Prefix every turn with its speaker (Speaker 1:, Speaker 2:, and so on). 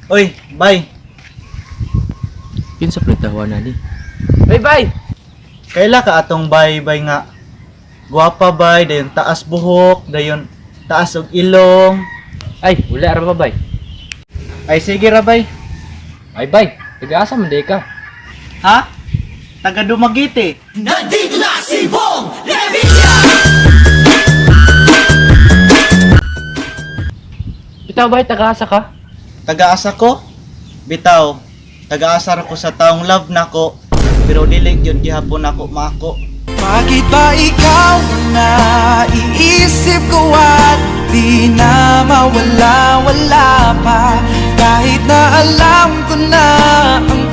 Speaker 1: Oy, bye.
Speaker 2: Kinsa pa tawa na ni? Bye bye.
Speaker 1: Kaila ka atong bye bye nga. Guwapa bay, dayon taas buhok, dayon taas og ilong.
Speaker 2: Ay, wala ra ba bay?
Speaker 1: Ay, sige ra bay.
Speaker 2: Ay bay, taga-asa man day ka?
Speaker 1: Ha? Taga Dumaguete.
Speaker 3: Nandito na si Bong Revilla!
Speaker 2: Bitaw bay, taga-asa ka?
Speaker 1: Taga-asa ko? Bitaw. Taga-asa ra ko sa taong love nako, pero dili gyud gihapon nako maako.
Speaker 3: Bakit ba ikaw ang naiisip ko at di na mawala-wala pa? Kahit na alam ko na ang